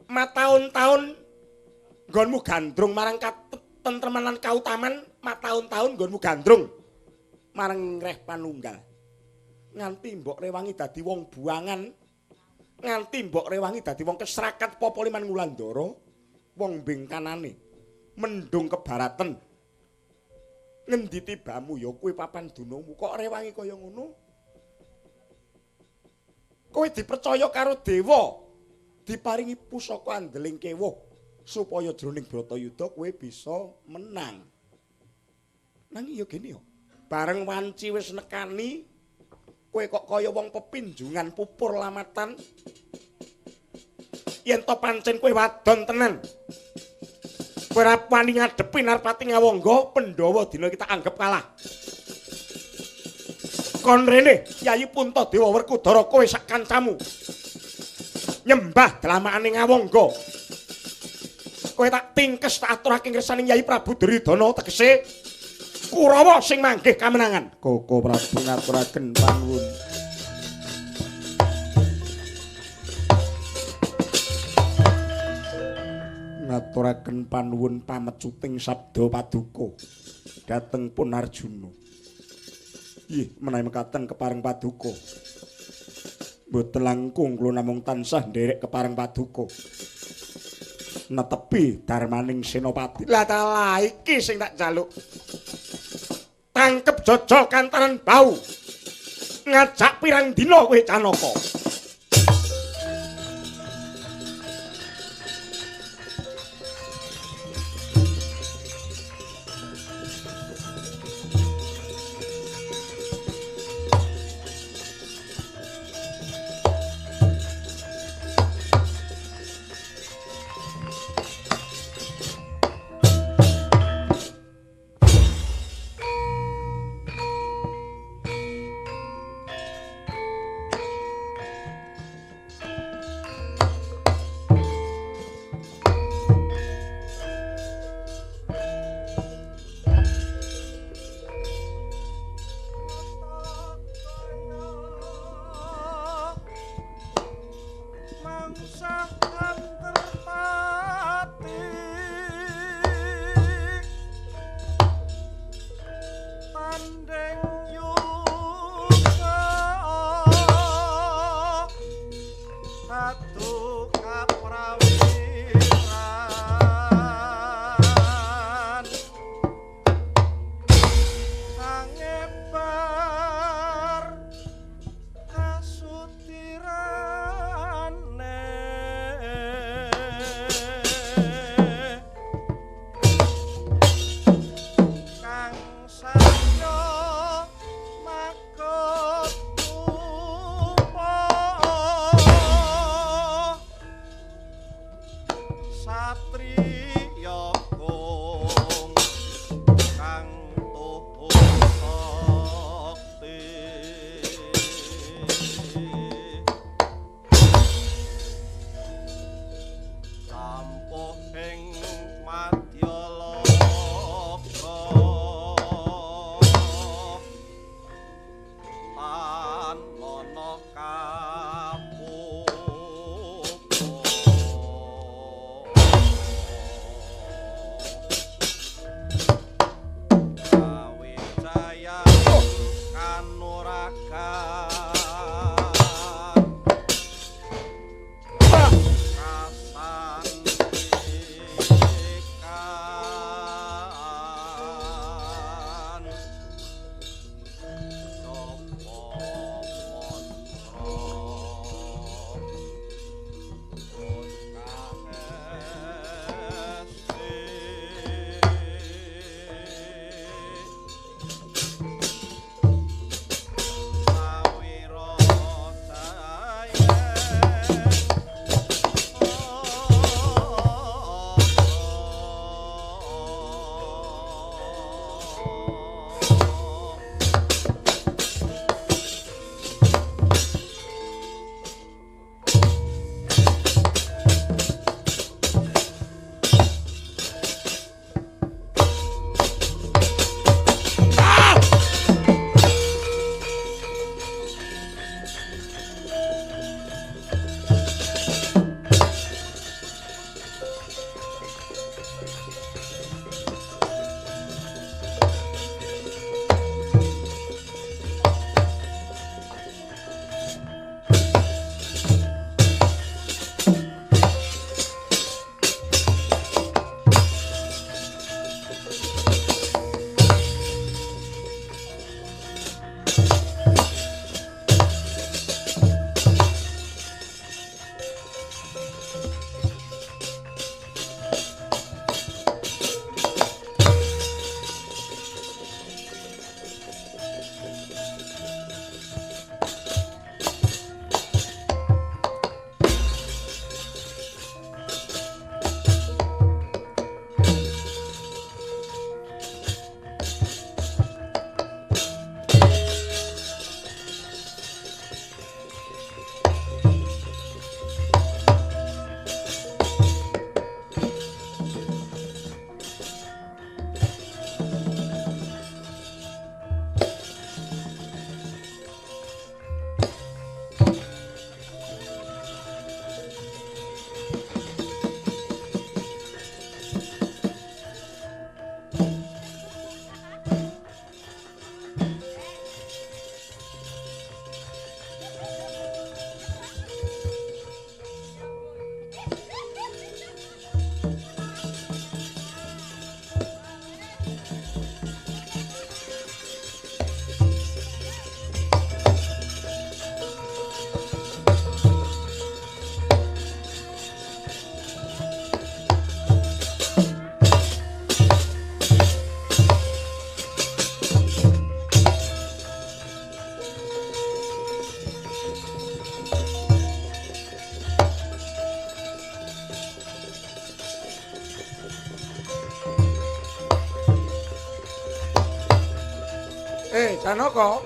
B: Mataun-taun nggonmu gandrung marang katentreman lan kautaman, mataun-taun nggonmu gandrung marang Reh Panunggal. Nganti mbok rewangi dadi wong buangan, nganti mbok rewangi dadi wong kesrakat popoliman Ngulandara, wong bingkanane mendung kebaratan. Ngendi tibamu ya kuwi papan dunamu kok rewangi kaya ngono? Kowe dipercaya karo dewa, diparingi pusaka andeling kewuh supaya jroning Bratayuda kowe bisa menang. Nanging ya gene ya, Bareng wanci wis nekani, kowe kok kaya wong pepinjungan pupur lamatan. Yen to pancen kowe wadon tenan. Kowe ora wani ngadepi Narpati Ngawangga, Pandhawa dina iki tak anggap kalah. Kon rene, Yayi Puntadewa Werkudara kowe sak kancamu. Nyembah dlamakane Ngawangga. Kowe tak tingkes tak aturake ngersane Yayi Prabu Duryudana tegese Kurawa sing manggih kamenangan.
C: Koko Prabu ngaturaken panuwun.
B: Ngaturaken panuwun pamecuting sabda paduka dhateng pun Arjuna. Ih, menawi mekaten kepareng paduka. Mboten langkung kula namung tansah nderek kepareng paduka. Netepi darmaning senopati. Lah ta iki sing tak jaluk. Tangkep jojol kantaran bau. Ngajak pirang dina kowe Canaka. Janaka.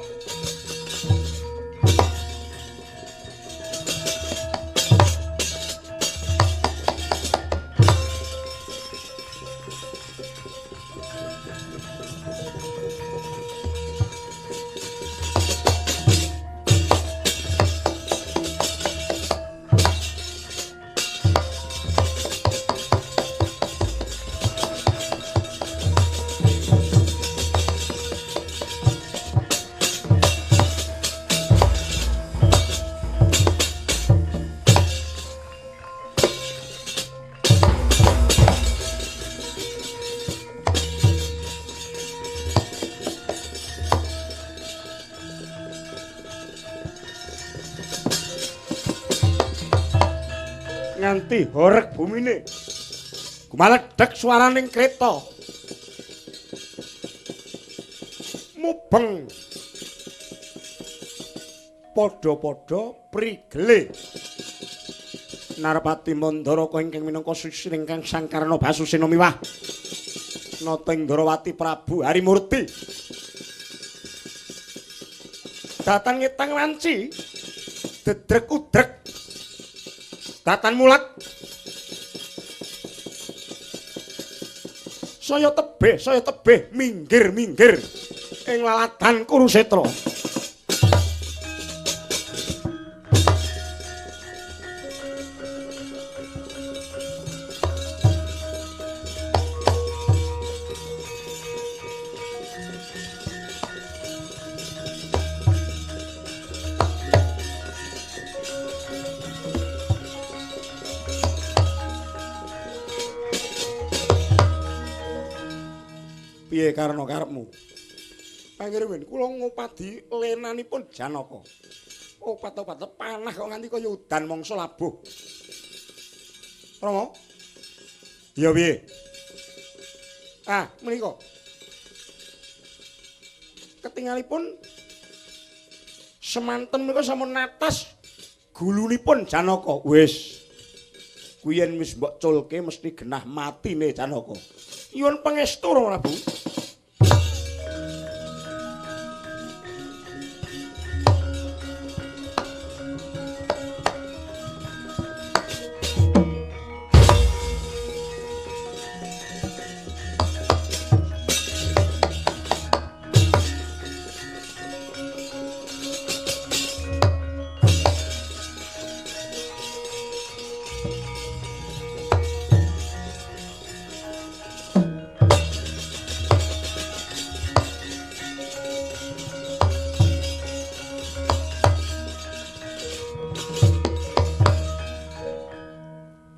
B: Nganti horeg bumine. Gumaledhek swaraning kreta. Mubeng. Padha-padha prigele. Narpati Mandaraka ingkang minangka sisining Kang Sang Karna Basusena miwah Nata Indrawati Prabu Harimurti. Datan ngetang wanci dedrek udrek. Datan mulak saya tebih minggir-minggir ing laladan Kurusetra. Piye karena karepmu? Pangeran kula ngopadi lenanipun Janaka. Opat-opat panah kok nganti kaya udan mangsa labuh. Rama? Ya piye? Ah, menika. Ketingalipun semanten menika sampun natas gulunipun Janaka. Wis. Kuwi yen wis mbok culke mesti genah matine Janaka. Nyuwun pangestu Rama Prabu.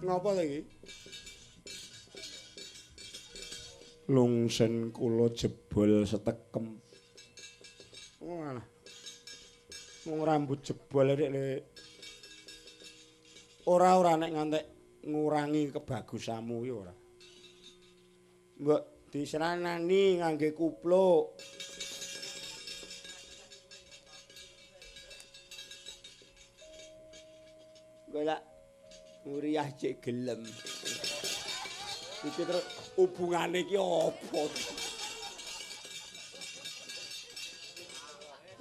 B: Ngapa ta iki? Lungsen kula jebol setekem. Walah. Mung rambut jebol rek le. Ora-ora nek ngantek ngurangi kebagusanmu iki ora. Mbok diseranani ngangge kupluk. Golak nguriyah cek gelem. Iki terus hubungane iki apa?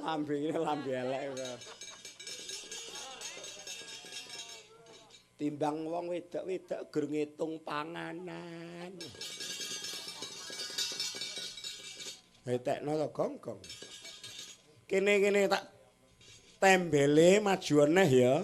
B: Lambe iki lambe elek ora. Timbang wong wedok-wedok gur ngitung panganan. Hetekno to gong-gong. Kene-kene tak tembele maju neh ya.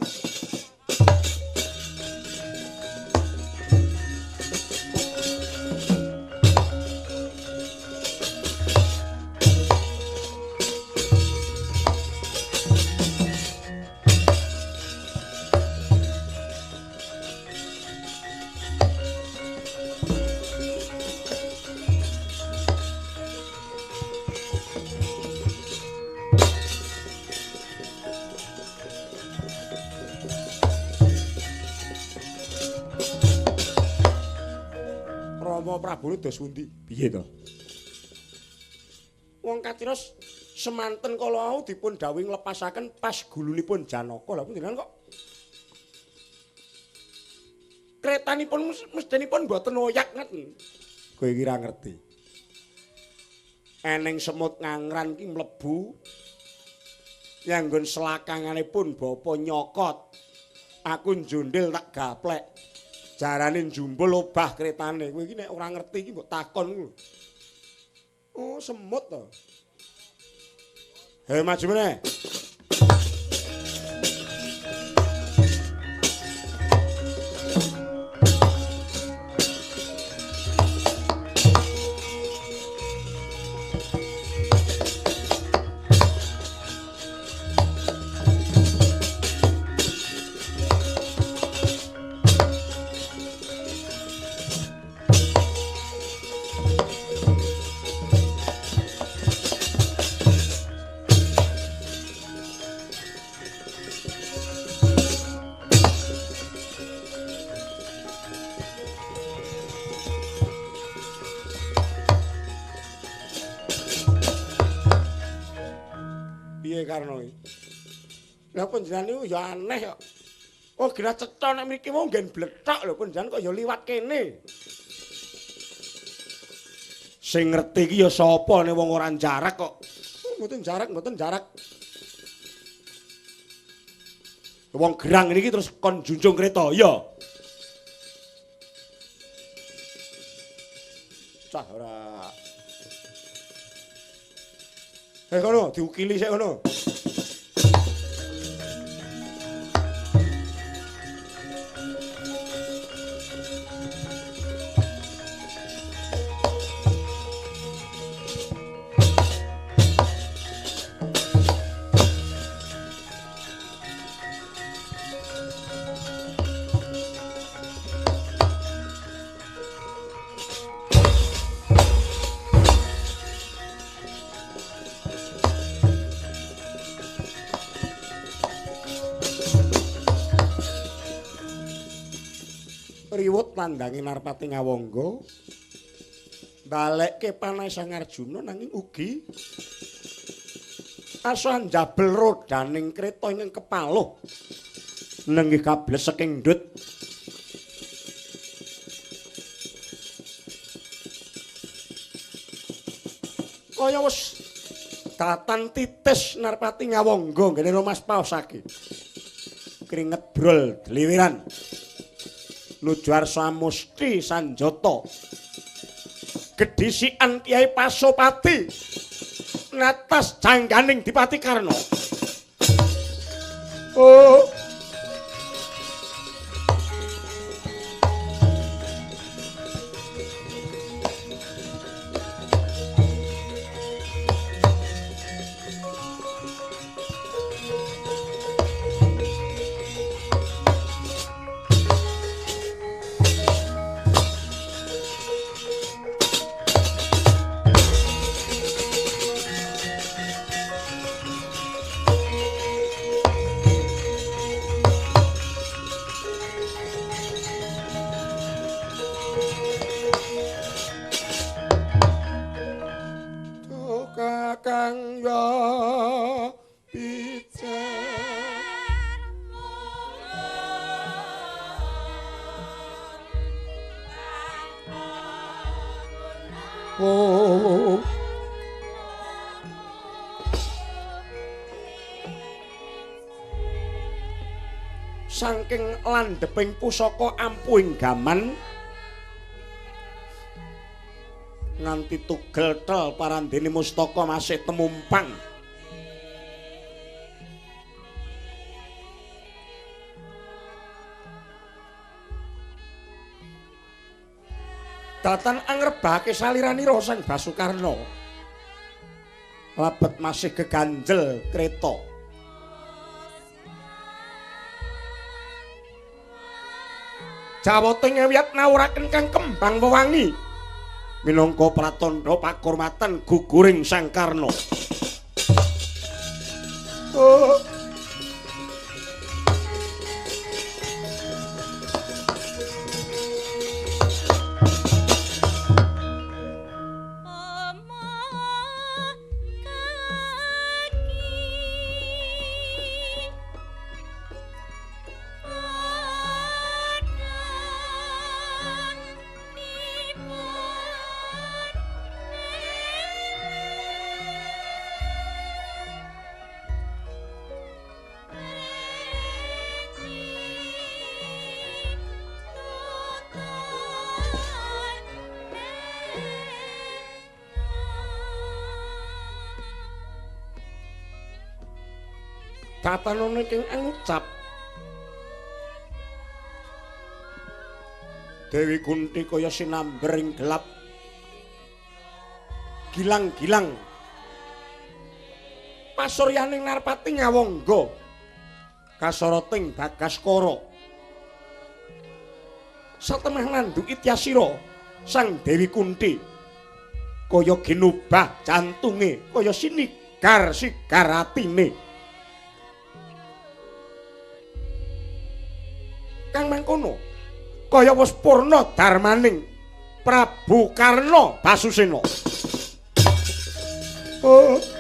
B: Prabu dos pundi? Piye to? Wong katiros semanten kala wau dipun dawuhi nglepasaken pas gulunipun Janaka. Lha panjenengan kok kretanipun mestinipun mboten oyak ngeten. Kowe iki ora ngerti. Eneng semut ngangran ki mlebu nyanggon selakanganipun bapa nyokot. Aku njundil tak gaplek. Jarane njumbul obah kretane. Kowe iki nek ora ngerti iki mbok takon ku. Oh, semut to. Hei, maju meneh. Karno iki. Lah panjenengan niku ya aneh kok. Oh, gira cetha nek mriki wong nggen blethok lho panjenengan kok ya liwat kene. Sing ngerti iki ya sapa nek wong ora jarak kok. Oh, mboten jarak, mboten jarak. Wong gerang niki terus kon junjung kereta, ya. Cah ora. Kono diukili sik kono. Riwut tandhange Narpati Ngawangga balekke panah Sang Arjuna nanging ugi asa njabel rodaning kreta ingkang kepaluh nenggih kableseking ndut. Kaya wis datan titis Narpati Ngawangga nggene Mas paosake. Kringet brol dliwiran nuju arsa musti sanjata gedhisikan Kyai Pasopati natas jangganing Dipati Karna. Oh, saking landheping pusaka ampuhing gaman nganti tugel tel parandene mustaka masih temumpang. Datan angrebake saliranira Sang Basukarna lebet masih geganjel kreta. Jawata ngewiyat nawuraken kang kembang wewangi minangka pratandha pakurmatan guguring Sang Karna. Oh. Datanane ing angucap Dewi Kunti kaya sinamber ing gelap. Gilang-gilang pasuryaning Narpati ngawangga kasarating Bagaskara. Satemah nandhuki Tyasira Sang Dewi Kunti kaya ginubah jantunge, kaya sinigar sigar atine. Kang mangkono kaya wis purna darmaning Prabu Karna Basusena. Oh.